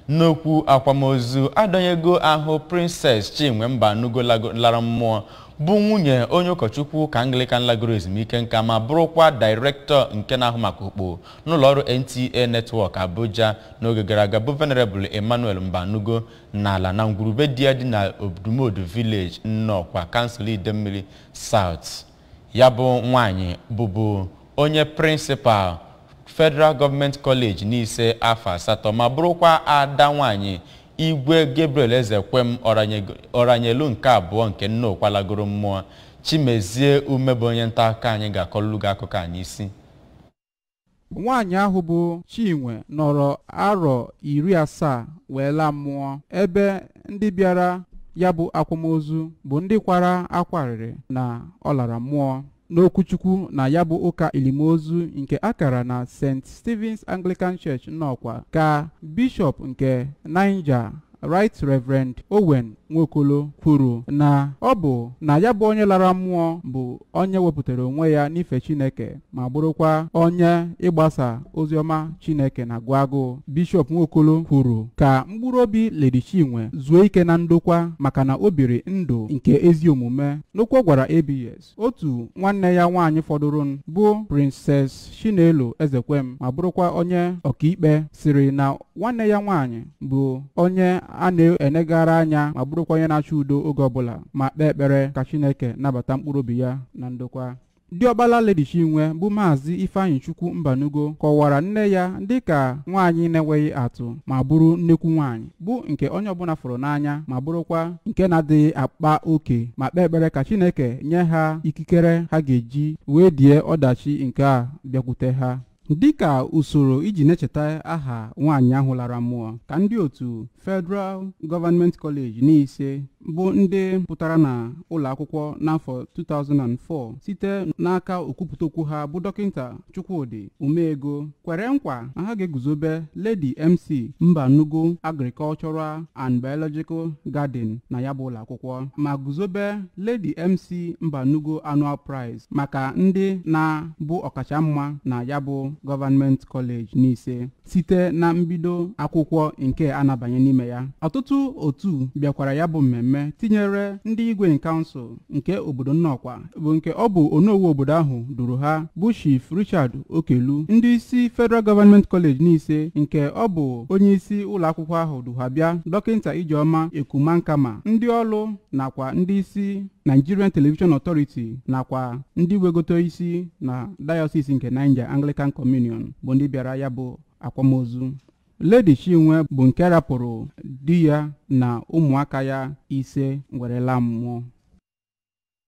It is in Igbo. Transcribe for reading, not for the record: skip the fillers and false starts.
N'okwu akwamozu adọnyego ahụ Princess Chinwe Mbanugo lara mmụọ, bụ nwunye onye ụkọchukwu ụka Anglican lagoro ezumike nka ma bụrụkwa dairektọ nke na-ahụ maka okpo n'ụlọọrụ NTA Network Abuja n'oge gara aga, bụ Venerable Emmanuel Mbanugo, n'ala na ngwurube di ya dị na Odumodu Village, Nnọkwa, kansụl Idemmili South. Ya bụ nwaanyị bụbu onye prịnsịpal Federal Government College n'ise afọ 8 ma bụrụkwa ada nwaanyị Igwe Gabriel Ezekwem Ọranyelu nke abụọ nke Nnọkwa lagoro mmụọ. Chimezie Ume bụ onye nta akụkọ anyị ga-akọlụ gị akụkọ a n'isi. Nwaanyị ahụ bụ Chinwe nọrọ arọ 70 wee laa mmụọ, ebe ndị bịara ya bụ akwamozu bụ ndị kwara akwarịrị na ọ lara mmụọ. N'okwuchukwu na ya bụ ụka elimozu nke akara na St. Stephen's Anglican Church Nnọkwa, ka Bishọp nke Niger Right Reverend Owen Nwokolo kwuru na ọ bụ na ya bụ onye lara mmụọ bụ onye wepụtara onwe ya n'ife Chineke ma bụrụkwa onye ịgbasa oziọma Chineke na agụ agụụ. Bishọp Nwokolo kwuru ka mkpụrụ obi Lady Chinwe zuo ike na ndokwa maka na o biri ndụ nke ezi omume. N'okwu ọ gwara ABS, otu nwanne ya nwaanyị fọdụrụ bụ Princess Chinelo Ezekwem ma bụrụkwa onye ọkaikpe siri na nwanne ya nwaanyị bụ onye a na-enegara anya ma bụrụkwa onye na-achọ udo oge ọbụla, ma kpee ekpere ka Chineke nabata mkpụrụ obi ya na ndokwa. Diọkpala Lady Chinwe bụ Maazị Ifeanyịchukwu Mbanugo kọwara nne ya dịka nwaanyị na-enweghị atụ ma bụrụ nnekwu nwaanyị, bụ nke onye ọbụla fụrụ n'anya ma bụrụkwa nke na-adịghị akpa oke, ma kpee ekpere ka Chineke nye ha ikikere ha ga-eji wee die ọdachi nke a bịakwute ha. Dịka usoro iji na-echeta aha nwaanyị ahụ lara mmụọ, ka ndị otu Federal Government College n'ise bụ ndị pụtara na ụlọ akwụkwọ n'afọ 2004 site n'aka okwupụta okwu ha bụ Dọkịta Chukwudi Umeego kwere nkwa na ha ga-eguzobe Lady MC Mbanugo Agricultural and Biological Garden na ya bụ ụlọ akwụkwọ, ma guzobe Lady MC Mbanugo Annual Prize maka ndị na-bụ ọkachamma na ya bụ Government College n'ise site na mbido akwụkwọ nke a na-abanye n'ime ya. Ọtụtụ otu bịakwara ya bụ mmemme, tinyere ndị igwe kansụl nke obodo Nnọkwa bụ nke ọ bụ onowu obodo ahụ duru ha bụ Chief Richard Okelu, ndị isi Federal Government College n'ise nke ọ bụ onye isi ụlọ akwụkwọ ahụ du ha bịa, Dọkịta Ijeọma Ekumankama, ndị ọlụ nakwa ndị isi Nigerian Television Authority nakwa ndị wegote isi na Diocese nke Niger Anglican Communion bụ ndị bịara ya bụ akwamozu. Lady Chinwe bụ nke rapụrụ di ya na ụmụaka ya 5 were laa mmụọ.